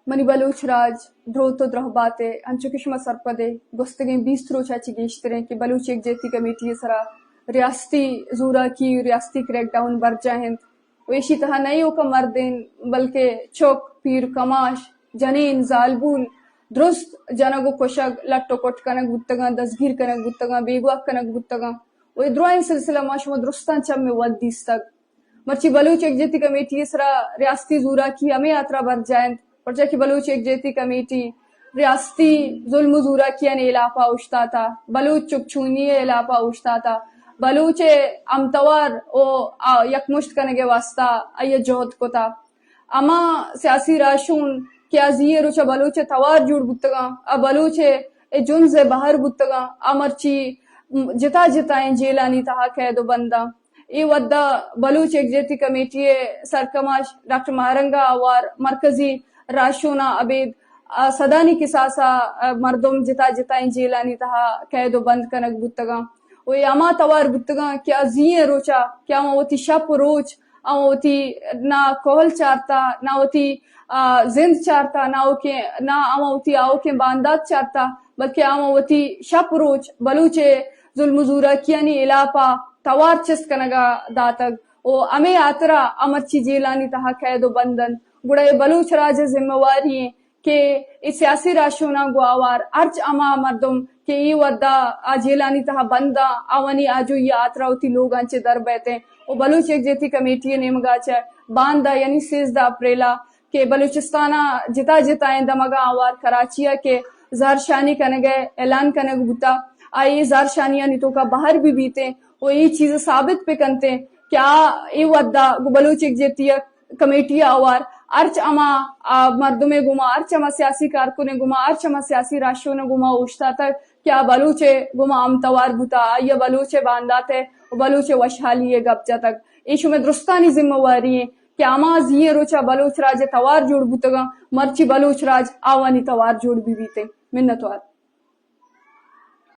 منی بلوچ راج دروت ءُ درہبات ءَ، انچو کہ شما سرپد ئے، گوستگیں بیست روچ ءَ چہ گیشتر اِنت کہ بلوچ یکجہتی کمیٹی ءِ سرا ریاستی زوراکی، ریاستی کریک ڈاؤن برجاہ اِنت ءُ ایشی تہا نہ ایوک ءَ مردین، بلکہ چک، پیر، کماش، جنین، زالبول درست جنگ ءُ کشگ، لٹ ءُ کٹ کنگ بوتگاں، دزگیر کنگ بوتگاں، بیگواہ کنگ بوتگاں ءُ اے درائیں سلسلہ ما شما درستاں چم ءَ وت دیستگ۔ مرچی بلوچ یکجہتی کمیٹی ءِ سرا ریاستی زوراکی ہمے ہاترا برجاہ اِنت، پرچا کہ بلوچ یکجہتی کمیٹی ریاستی ظلم ءُ زوراکیانی ہلاپ ءَ اوشتاتہ، بلوچ چکچونی ءِ ہلاپ ءَ اوشتاتہ، بلوچ ءِ ہمتوار ءُ آ یکمشت کنگ ءِ واستہ آئی ءَ جہد کتہ۔ ہما سیاسی راہشون کہ آ زی ئیں روچ ءَ بلوچ ءِ توار جوڑ بوتگاں، آ بلوچ ءِ جنز ءِ بہر بوتگاں، آ مرچی جتا جتائیں جیلانی تہا قید ءُ بنداں۔ اے وھد ءَ بلوچ یکجہتی کمیٹی ءِ سرکماش ڈاکٹر ماہرنگ ءَ ہوار مرکزی راہشوناں ابید، آ، سدانی کساس ءَ، آ، مردم جتا جتائیں جیلانی تہا قید ءُ بند کنگ بوتگاں ءُ اے ہما توار بوتگاں کہ آ زی ئیں روچ ءَ کہ آواں وتی شپ ءُ روچ، آواں وتی نہ کہل چارتہ، نہ وتی، آ، زند چارتہ، نہ آوکیں، نہ آواں وتی آوکیں باندات چارتہ، بلکہ آواں وتی شپ ءُ روچ بلوچ ءِ ظلم ءُ زوراکیانی ہلاپ ءَ توار چست کنگ ءَ داتگ ءُ ہمے ہاترا آ مرچی جیلانی تہا قید ءُ بند اَنت۔ گڑا اے بلوچ راج ءِ ذمہ واری اِنت کہ اے سیاسی راہشوناں گوں ہوار ہرچ ہما مردم کہ اے وھد ءَ آ جیلانی تہا بند اَنت، آوانی آجوئی ءِ ہاترا وتی لوگاں چہ در بئیت اَنت ءُ بلوچ یکجہتی کمیٹی ءِ نیمگ ءَ چہ باندا، یعنی سیزدہ اپریل ءَ کہ بلوچستان ءِ جتا جتائیں دمگاں ہوار کراچی ءَ کہ زہرشانی کنگ ءِ اعلان کنگ بوتہ، آ اے زہرشانیانی توکا بہر بہ بیت اَنت ءُ اے چیز ثابت بہ کنت اَنت کہ آ اے وھد ءَ گوں بلوچ یکجہتی ءِ کمیٹی ءَ ہوار ہرچ ہما، آ، مردم ءِ گوما، ہرچ ہما سیاسی کارکن ءِ گوما، ہرچ ہما سیاسی راہشون ءِ گوما اوشتاتگ کہ آ بلوچ ءِ گوما ہمتوار بوتہ، آئی ءَ بلوچ ءِ باندات ءِ ءُ بلوچ ءِ وشحالی ءِ گپ جتگ۔ اے شمئے درستانی ذمہ واری اِنت کہ ہما زی ئیں روچ ءَ بلوچ راج ءِ توار جوڑ بوتگاں، مرچی بلوچ راج آوانی توار جوڑ بہ بیت اَنت۔ منتوار۔